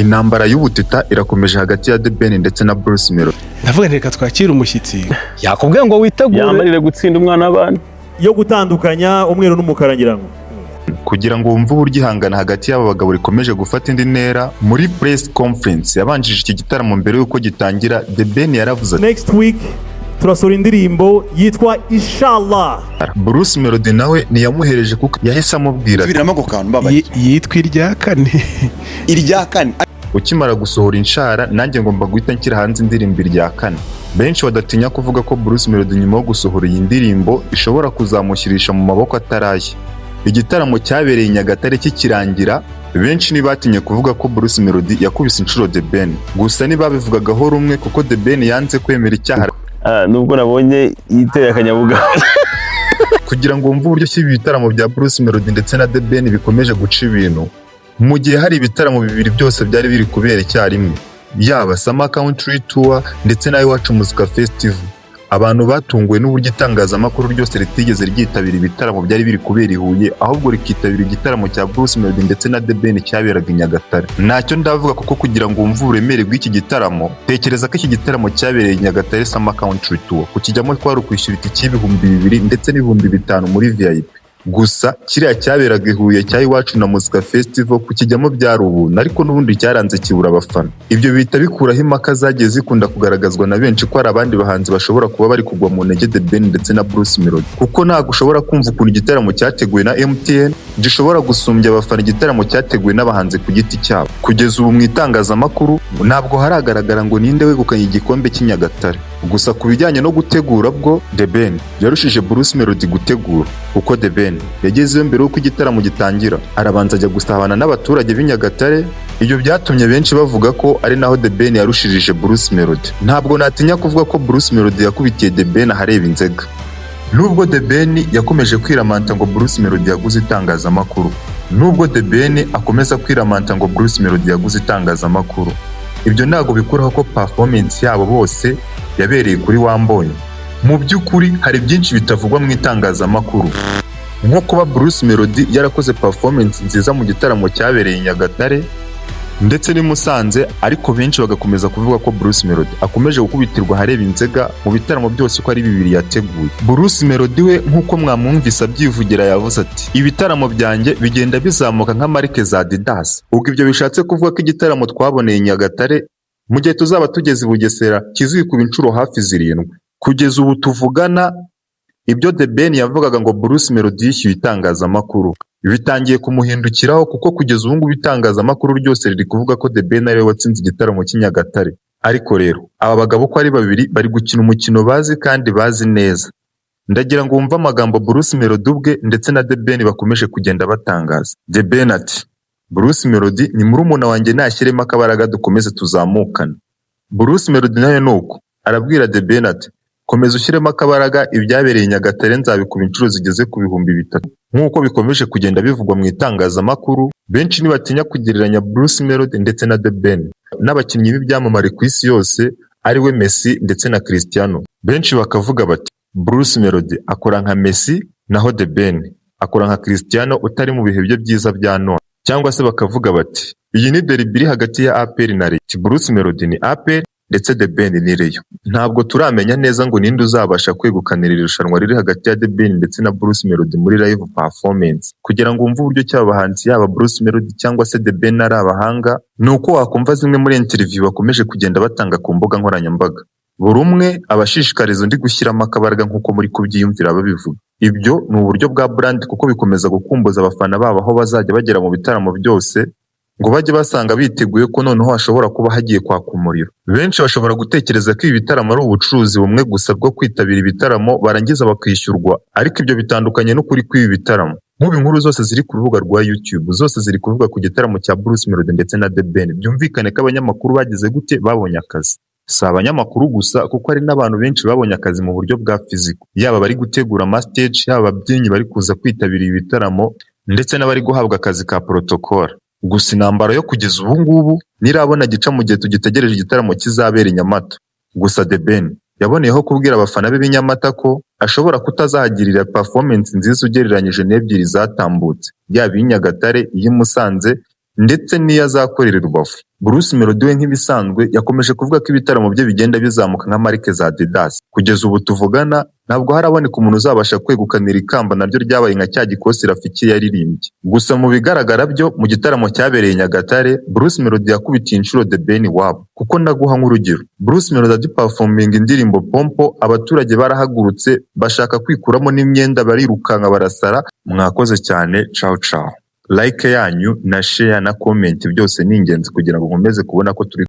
Intambara y'ubutita irakomeje hagati ya The Ben ndetse na Bruce Melody. Ndavuga nti reka twakire umushyitsi. Yakubwiye ngo witegure. Yambarire gutsinda umwana w'abandi. Yo gutandukanya umweru n'umukara, ngira ngo. Kugira ngo wumve uburyo ihangana hagati y'aba bagabo rikomeje gufata indi ntera, muri press conference yabanjije iki gitaramo mbere y'uko gitangira, The Ben yaravuze ati: Next week turasohora indirimbo yitwa Inshallah. Bruce Melody nawe ntiyamuhereje kuko yahise amubwira ati: Subiriramo ako kantu, mbabaye. Yitwa irya kane. Irya kane. "Ukimara gusohora Inshara, nanjye ngomba guhita nshyira hanze indirimbo Irya Kane." Benshi badatinya kuvuga ko Bruce Melody nyuma yo gusohora iyi ndirimbo ishobora kuzamushyirisha mu maboko ataraye. Igitaramo cyabereye i Nyagatare kikirangira, benshi ntibatinye kuvuga ko Bruce Melody yakubise inshuro The Ben. Gusa ntibabivugagaho rumwe kuko The Ben yanze kwemera icyaha. Ah, nubwo nabonye yiteye akanyabugabo. Kugira ngo wumve uburyo ki ibi bitaramo bya Bruce Melody ndetse na The Ben bikomeje guca ibintu, mu gihe hari ibitaramo bibiri byose byari biri kubera icyarimwe, yaba Summer Country Tour ndetse na Iwacu Muzika Festival, abantu batunguwe n'uburyo itangazamakuru ryose ritigeze ryitabira ibitaramo byari biri kubera i Huye, ahubwo rikitabira igitaramo cya Bruce Melody ndetse na The Ben cyaberaga i Nyagatare. Ntacyo ndavuga kuko kugira ngo wumve uburemere bw'iki gitaramo, tekereza ko iki gitaramo cyabereye i Nyagatare, Summer Country Tour, kukijyamo twari ukwishyura itike y'ibihumbi 2 ndetse n'ibihumbi 5 muri VIP. Gusa kiriya cyaberaga i Huye cya Iwacu na Muzika Festival, kukijyamo byari ubuntu, ariko n'ubundi cyaranze kibura abafana. Ibyo bihita bikuraho impaka zagiye zikunda kugaragazwa na benshi ko hari abandi bahanzi bashobora kuba bari kugwa mu ntege The Ben ndetse na Bruce Melody, kuko ntabwo ushobora kumva ukuntu igitaramo cyateguwe na MTN gishobora gusumbya abafana igitaramo cyateguwe n'abahanzi ku giti cyabo. Kugeza ubu mu itangazamakuru ntabwo haragaragara ngo ninde wegukanye igikombe cy'i Nyagatare. Gusa ku bijyanye no gutegura bwo, The Ben yarushije Bruce Melody gutegura, kuko The Ben yagezeyo mbere y'uko igitaramo gitangira, arabanza ajya gusabana n'abaturage b'i Nyagatare. Ibyo byatumye benshi bavuga ko ari naho The Ben yarushirije Bruce Melody. Ntabwo natinya kuvuga ko Bruce Melody yakubitiye The Ben ahareba inzega. Nubwo The Ben yakomeje kwiramanta ngo Bruce Melody yaguze itangazamakuru, nubwo The Ben akomeza kwiramanta ngo Bruce Melody yaguze itangazamakuru, ibyo ntabwo bikuraho ko performance yabo bose yabereye kuri Wambonye. Mu by'ukuri hari byinshi bitavugwa mu itangazamakuru, nko kuba Bruce Melody yarakoze performance nziza mu gitaramo cyabereye i Nyagatare ndetse n'i Musanze, ariko benshi bagakomeza kuvuga ko Bruce Melody akomeje gukubitirwa ahareba inzega mu bitaramo byose uko ari bibiri yateguye. Bruce Melody we, nk'uko mwamwumvise abyivugira, yavuze ati: "Ibitaramo byanjye bigenda bizamuka nka marike za Adidas." Ubwo ibyo bishatse kuvuga ko igitaramo twaboneye i Nyagatare, mu gihe tuzaba tugeze i Bugesera kizikuba inshuro hafi zirindwi. Kugeza ubu tuvugana, ibyo The Ben yavugaga ngo Bruce Melody yishyuye itangazamakuru bitangiye kumuhindukiraho, kuko kugeza ubu ngubu itangazamakuru ryose riri kuvuga ko The Ben ariwe watsinze igitaramo cy'i Nyagatare. Ariko rero aba bagabo uko ari babiri bari gukina umukino bazi kandi bazi neza. Ndagira ngo wumve amagambo Bruce Melody ubwe ndetse na The Ben bakomeje kugenda batangaza. The Ben ati: "Bruce Melody ni murumuna wanjye, nashyiremo akabaraga dukomeze tuzamukane." Bruce Melody nawe nuko arabwira The Ben ati: "Komeza ushyiremo akabaraga, ibyabereye i Nyagatare nzabikuba inshuro zigeze ku 3000." Nk'uko bikomeje kugenda bivugwa mu itangazamakuru, benshi ntibatinya kugereranya Bruce Melody ndetse na The Ben n'abakinnyi b'ibyamamare ku isi yose, ariwe Messi ndetse na Cristiano. Benshi bakavuga bati: "Bruce Melody akora nka Messi, naho The Ben akora nka Cristiano utari mu bihe bye byiza bya none." Cyangwa se bakavuga bati: "Iyi ni derby iri hagati ya APR na Rayon. Bruce Melody ni APR ndetse The Ben ni Rayon." Ntabwo turamenya neza ngo ninde uzabasha kwegukanira iri rushanwa riri hagati ya The Ben ndetse na Bruce Melody muri live performance. Kugira ngo wumve uburyo cyaba abahanzi, yaba Bruce Melody cyangwa se The Ben, ari abahanga, ni uko wakumva zimwe muri interview bakomeje kugenda batanga ku mbuga nkoranyambaga. Buri umwe aba ashishikariza undi gushyiramo akabaraga nk'uko muri kubyiyumvira babivuga. Ibyo ni uburyo bwa brand, kuko bikomeza gukumbuza abafana babo aho bazajya bagera mu bitaramo byose, ngo bajye basanga biteguye ko noneho hashobora kuba hagiye kwaka umuriro. Benshi bashobora gutekereza ko ibi bitaramo ari ubucuruzi bumwe gusa bwo kwitabira ibitaramo barangiza bakishyurwa, ariko ibyo bitandukanye n'ukuri kw'ibi bitaramo. Nk'ubu inkuru zose ziri ku rubuga rwa YouTube zose ziri kuvuga ku gitaramo cya Bruce Melody ndetse na The Ben. Byumvikane ko abanyamakuru bagize gute? Babonye akazi. Si abanyamakuru gusa, kuko hari n'abantu benshi babonye akazi mu buryo bwa physical, yaba abari gutegura amastage, yaba ababyinnyi bari kuza kwitabira ibi bitaramo, ndetse n'abari guhabwa akazi ka protocol. Gusa intambara yo kugeza ubu ngubu ntirabona gica mu gihe tugitegereje igitaramo kizabera i Nyamata. Gusa The Ben yaboneyeho kubwira abafana be b'i Nyamata ko ashobora kutazahagirira performance nziza ugereranyije n'ebyiri zatambutse, yaba iy'i Nyagatare, iy'i Musanze. ndetse n'iyo azakorera i Rubavu. Bruce Melody we nk'ibisanzwe yakomeje kuvuga ko ibitaramo bye bigenda bizamuka nka marike za Adidas. Kugeza ubu tuvugana, ntabwo haraboneka umuntu uzabasha kwegukanira ikamba naryo ryabaye nka cya gikosi Rafiki yaririmbye. Gusa mu bigaragara byo, mu gitaramo cyabereye i Nyagatare, Bruce Melody yakubitiye inshuro The Ben iwabo. Kuko ndaguha nk'urugero, Bruce Melody agiperforminga indirimbo Pompo, abaturage barahagurutse bashaka kwikuramo n'imyenda, barirukanka, barasara. Mwakoze cyane, ciao ciao. Like yanyu na share na comment byose ni ingenzi kugira ngo nkomeze kubona ko turi